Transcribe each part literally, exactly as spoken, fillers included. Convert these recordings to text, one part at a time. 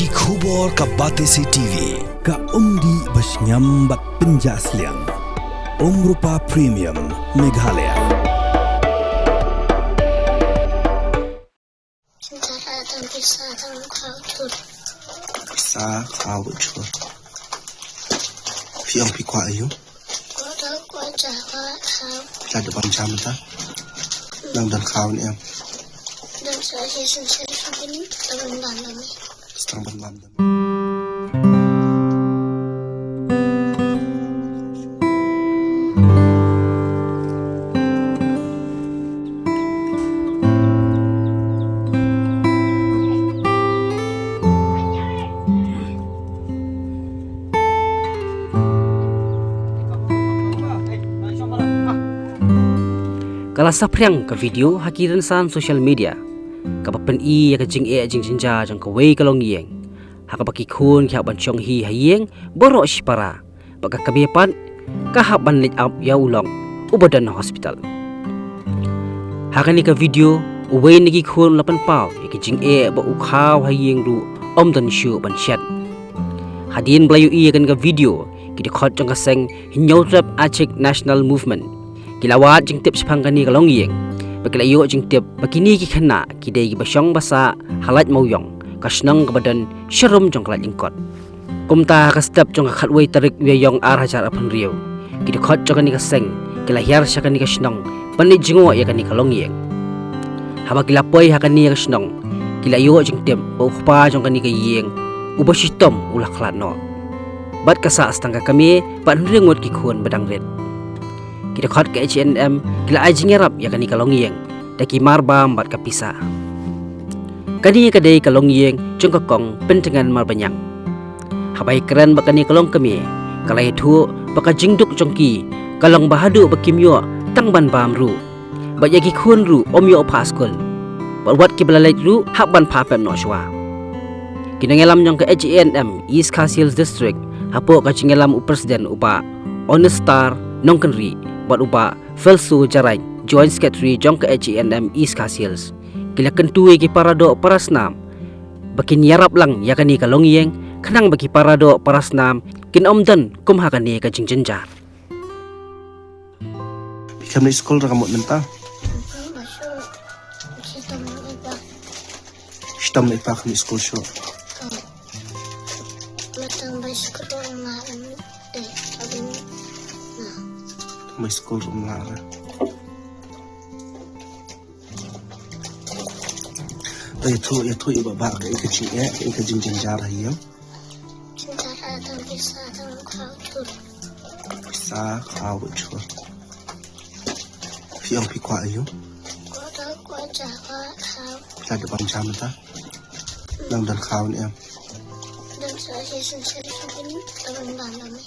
Ki khubor ka Batesi T V, ka umdih ba shngiam bad pynjah sliang. Umrupa Premium, Meghalaya. Sa khaw chur. Phi ong phi kwah aiu? Kwah da kwah ja kwah khaw. Phi la dep bam ja mynta? Nang don khaw ne em? Don sa hi sun sa hi bin, don bam bam. Stang ban bam. Ka la saphriang ka video ha ki rynsan social media kaba pyni ïa ka jingeh jingjynjar jong kawei ka longïing, ha kaba ki khun ki hap ban shong hi ha ïing baroh shipara, bad ka kmie pat ka hap ban leit ap ïa u lok uba don ha hospital. Ha kane ka video, uwei na ki khun u la pynpaw ïa ka jingeh ba u khaw ha ïing ruh um don shuh ban shet. Hadien ba la ïohi ïa kane ka video, ki dkhot jong ka seng Hynñiewtrep Achik National Movement ki la wad jingtip shaphang kane ka longïing, bad ki la ïoh jingtip ba kine ki khynnah ki dei kiba shong ba sah ha Laitmawïong, ka shnong kaba don sharum jong ka Laitlyngkot. Kumta ha ka step jong ka khatwei tarik u Ïaïong ar hajar arphew hynriew, ki dkhot jong kane ka seng ki la hiar sha kane ka shnong ban leit jngoh ïa kane ka longïing. Haba ki la poi ha kane ka shnong, ki la ïoh jingtip ba u kpa jong kane ka ïing uba shitom u la khlad noh, bad ka sah tang ka kmie bad hynriew ngut ki khun ba dang rit. Ki dkhot ka H A N M ki la ai jingïarap ïa kane ka longïing da ki marbam bad ka pisa. Kane ka dei ka longïing jong ka kong Pyntngen Marbaniang. Haba ïakren bad kane ka longkmie, ka la ïathuh ba ka jingduk jong ki ka long ba haduh ba kim ïoh tang ban bam ruh, bad ïa ki khun ruh ym ïoh phah skul, bad wat kiba la leit ruh hap ban phah pep noh shuwa. Ki nongïalam jong ka H A N M East Khasi Hills District, hapoh ka jingïalam u President u Bah Onestar Nongkynrih bad u Bah Felsu Jarain, Joint Secretary jong ka H A N M East Khasi Hills, ki la kyntu ïa ki para doh para snam ba kin ïarap lang ïa kane ka longïing, khnang ba ki para doh para snam kin ym don kum ha kane ka jingjynjar. Phi khlem leit skul re ka mut mynta? Shitom leit pa khlem leit skul shuh. Mai skul rum la re. To ïathuh, ïathuh ïa u bah, bah, kaei ka jingeh, kaei ka jingjynjar ha ïing. Pisa khaw chur. Phi ong phi kwah aiu? Kwah da kwah ja kwah khaw. Phi la dep bam ja mynta? Nang don khaw ne em? Don sa hi sun sa hi bin, don bam bam.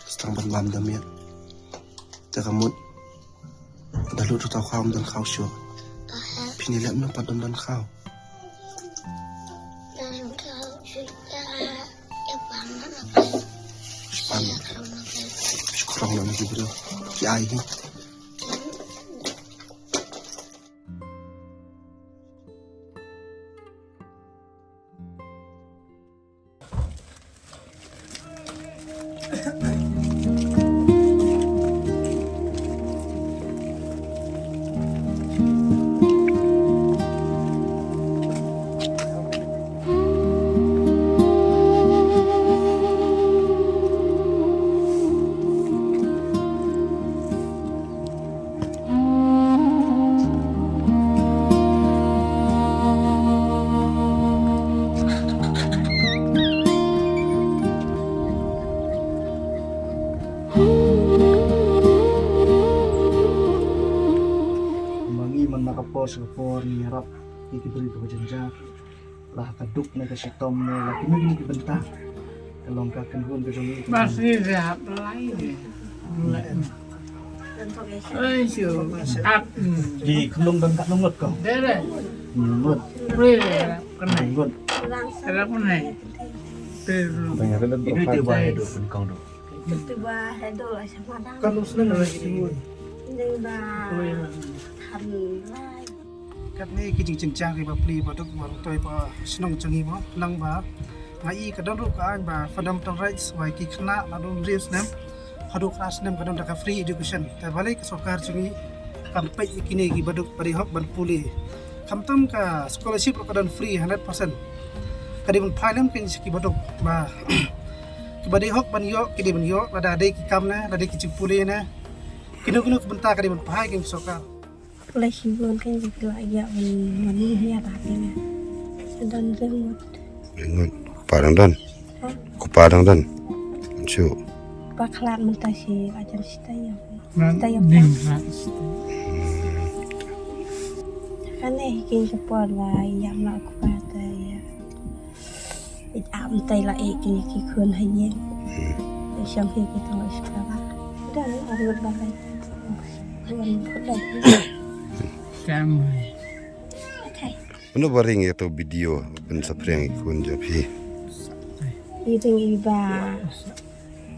Stang ban bam da miet. Te ka mut da lut ruh tau khaw, ym don khaw shuh. Phi ne leh mynno pat dang don khaw? Shu pan. Shu khrong na ki briew. Ki ai hi. Kumba ngi man na ka por sha ka por ngi ïarap ïa ki briew kiba jynjar. La ka duk ne ka shitom ne la kino kino ki bynta. Ka long ka kynhun ka jong ngi. Mas ngi ïarap lai ne. Ai shu. Ap. Ki khunlung don katno ngut ko? Dere. Ngut. Pre. Kane. Ngut. Kane. Pre. Ino ite ba ïa duk pynkhong duk. Ite ba ïa duk la sha padang. Kan us nang lagi. Ine ba. Kan lai. Katne ki jingjynjar kiba plie ba duk ba rutoi ba shnong jong ngi mo, nang ba Nga i ka don ruh ka aiñ ba fundamental rights ba ki khynnah naduh hynriew snem haduh khyndai snem ka don da ka free education. Te balei ka sorkar jong ngi kam peit ïa kine ki baduk ba dei hok ban pule. Khamtam ka scholarship ruh ka don free hundred percent. Ka dei ban phai lem kein sha ki baduk ba ki ba dei hok ban ïoh ki dei ban ïoh, lada dei ki kam ne, lada dei ki jingpule ne. Kino kino ki bynta ka dei ban phai kein ka sorkar. Pule shibun kein ki la ïa ban ban ïa ba kein. Don jengmut. Jengmut. Ko pa dang don. Ha? Ko pa dang don. Chu. Pa khlad mynta shi ajan shi ta ïa. Nan Tayo. Ning ha. Kane hi kein ka por ba ïa ma ko pa ta ïa. It am tai la e kein ki khun ha ïing. Shong hi ki tong shkara. Dan arut ba lai. Wan ko dai. Kam. Okay. Mano ba ring ïa to video ban saphriang ïa ki khun jong phi? I ring i ba.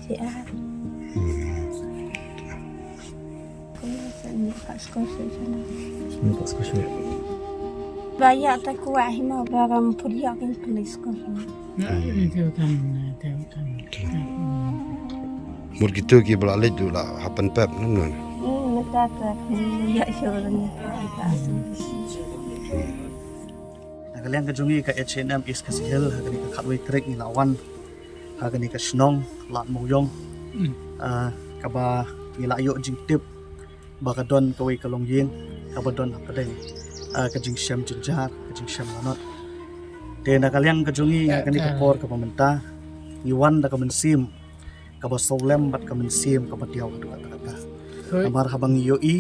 Ci a. Hmm. Ko sa ni ka skor sa sana. Ni ka skor sa. Ba ïa ta ku a hi ma ba ram pur ïa kin pun skor. Na, ni te kam, na, te kam. Mut kito ki ba la leit du la hapan pep nam nam. Hmm, mata ta ïa sho ni ta ta. Na ka liang ka jong ngi ka H A N M East Khasi Hills, ha kane ka khatwei tarik ngi la wan ha kane ka shnong Lad Mawïong. Hmm. Ah, kaba ngi la ïoh jingtip ba ka don kawei ka longïing kaba don hapdeng, ah, ka jingshem jynjar, ka jingshem lanot. Te na ka liang ka jong ngi ha kane ka por kaba mynta ngi wan da ka mynsiem kaba sawlem bad ka mynsiem kaba diaw haduh katta katta. Hoi. Namar haba ngi ïohi,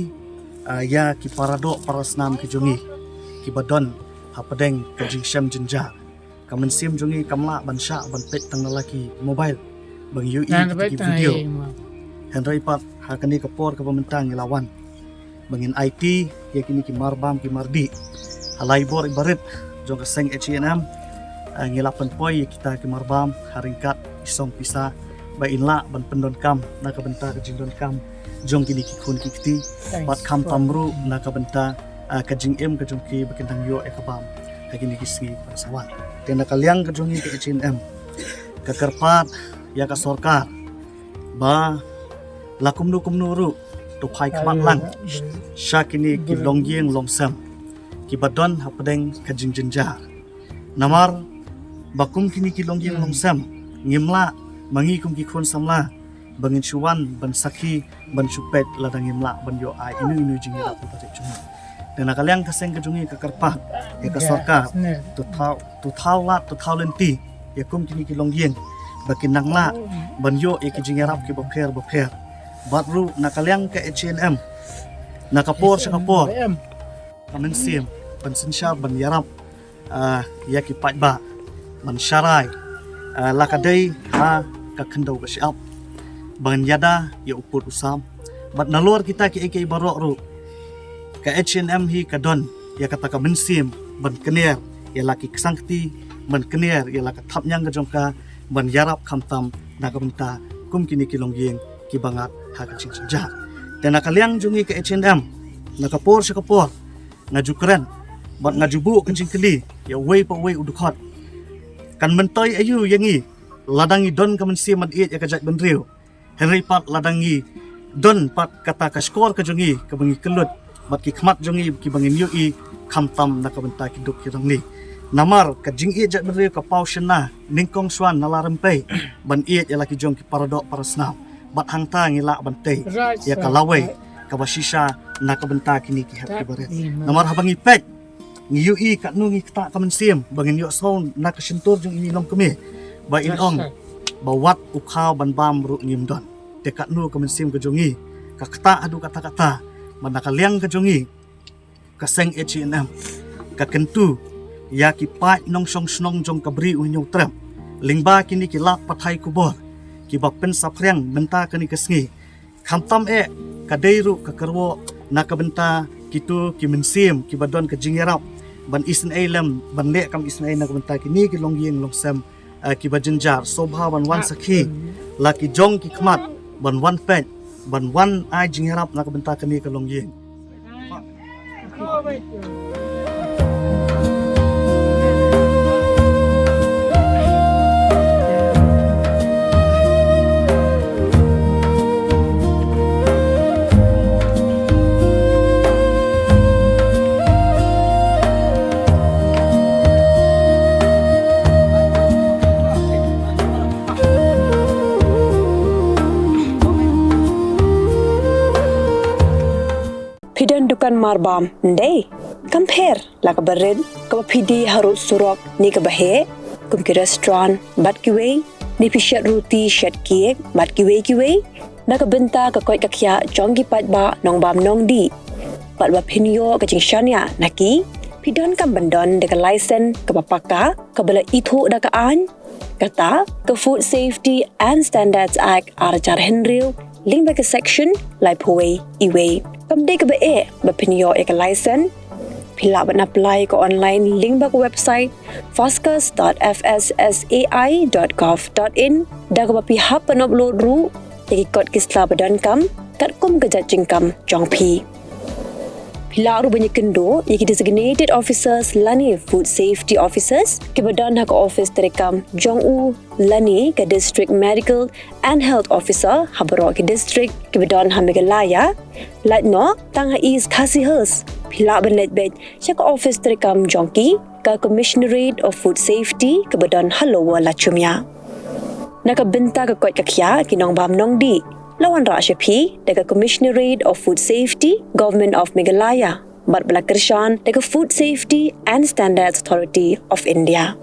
ah, ïa ki paradoh parasnam ki jong ngi kiba don hapdeng ka jingshem jynjar, ka mynsiem jong ngi kam lah ban shah ban peit tang na la ki mobile ba ngi ïohi kita ki video. Hynrei pat ha kane ka por kaba mynta ngi la wan ba ngin aiti ïa kine ki marbam ki mardih. Ha la i bor i barit jong ka seng H A N M, ah, ngi la pynpoi ïa kita ki marbam ha ryngkat i song pisa ba in lah ban pyndonkam na ka bynta ka jingdonkam jong kine ki khun ki kti. Bad khamtam ruh na ka bynta, ah, ka jingim ka jong ki ba kin dang ïoh ïa ka bam ha kine ki sngi ba sa wan. Te na ka liang ka jong ngi ka H A N M ka kyrpad ïa ka sorkar ba la kumno kumno ruh to phai khmat lang sha kine ki longïing longsem kiba don hapdeng ka jingjynjar. Namar ba kum kine ki longïing longsem ngim lah ma ngi kum ki khun samla ba ngin shu wan ban sakhi ban shu peit lada ngim lah ban ïoh ai inu inu jingïarap ba rit jong ngi. Te na ka liang ka seng ka jong ngi ka kyrpad ïa ka sorkar to thaw, to thaw lad, to thaw lynti ïa kum kine ki longïing ba kin nang lah ban ïoh ïa ki jingïarap kiba pher ba pher. Bad ruh na ka liang ka H A N M na ka por sha ka por ka mynsiem ban synshar ban ïarap, ah, ïa ki paidbah ban sharai, ah, la ka dei ha ka khyndew ka shyiap ban ïada ïa u pud u sam. Bad nalor kita kiei kiei baroh ruh ka H A N M hi ka don ïa kata ka mynsiem ban kner ïa la ki ksangkti, ban kner ïa la ka thapniang ka jong ka, ban ïarap khamtam na ka bynta kum kine ki longïing kiba ngat ha ka jingjynjar. Te na ka liang jong ngi ka H A N M na ka por sha ka por nga ju kren bad nga ju buh ka jingkylli ïa uwei pa uwei u dkhot. Kan myntoi aïu ïa ngi lada ngi don ka mynsiem ban ïeit ïa ka jaitbynriew, hynrei pat lada ngi don pat kata ka shkor ka jong ngi kaba ngi kyllut bad ki khmat jong ngi kiba ngin ïohi khamtam na ka bynta ki duk ki rangli. Namar ka jingïeit jaitbynriew ka paw shynna nyngkong shuwa na la rympei ban ïeit ïa la ki jong ki paradoh parasnam. Bad hangta ngi lah ban tei ïa ka lawei kaba shisha na ka bynta kine ki hep kiba rit. Namar haba ngi peit ngi ïohi katno ngi ktah ka mynsiem ba ngin ïohsngew na ka shyntur jong ine i longkmie ba in ong ba wat u khaw ban bam ruh ngim don. Te katno ka mynsiem ka jong ngi ka ktah haduh katta katta. Bad na ka liang ka jong ngi ka seng H A N M ka kyntu ïa ki paid nongshong shnong jong ka Bri u Hynñiewtrep lyngba kine ki lad pathai khubor kiba pynsaphriang mynta kane ka sngi. Khamtam eh ka dei ruh ka kyrwoh na ka bynta kito ki mynsiem kiba don ka jingïarap ban isynei lem ban leh kam isynei na ka bynta kine ki longïing longsem, eh, kiba jynjar. Sngewbha ban wan sakhi la ki jong ki khmat ban wan peit ban wan ai jingïarap na ka bynta kane ka longïing. Marbam ndei, kam pher la kaba rit, kaba phi die harud surok ne kaba heh, kum ki restaurant bad kiwei, ne phi shet ruti shet cake bad kiwei kiwei, na ka bynta ka koit ka khiah jong ki paidbah nongbam nongdih. Bad ba phin ïoh ka jingshaniah na ki, phi donkam ban don da ka license kaba pakka, kaba la ithuh da ka aiñ, kata ka Food Safety and Standards Act ar hajar hynriew, lyngba ka section laiphew wei, iwei. Kam dei kaba eh ba phin ïoh ïa ka license. Phi lah ban apply ka online lyngba ka website foscus dot F S S A I dot gov dot in, da kaba phi hap ban upload ruh ïa ki kot ki sla ba donkam katkum ka jait jingkam jong phi. Phi lah ruh ban ïakynduh ïa ki designated officers lane food safety officers kiba don ha ka office treikam jong u lane ka district medical and health officer ha baroh ki district kiba don ha Meghalaya. Lait noh tang ha East Khasi Hills, phi lah ban leit beit sha ka office treikam jong ki, ka Commissionerate of Food Safety kaba don ha Lower Lachumia. Na ka bynta ka koit ka khiah ki nongbam nongdih, la wanrah sha phi da ka Commissionerate of Food Safety, Government of Meghalaya, bad ba la kyrshan da ka Food Safety and Standards Authority of India.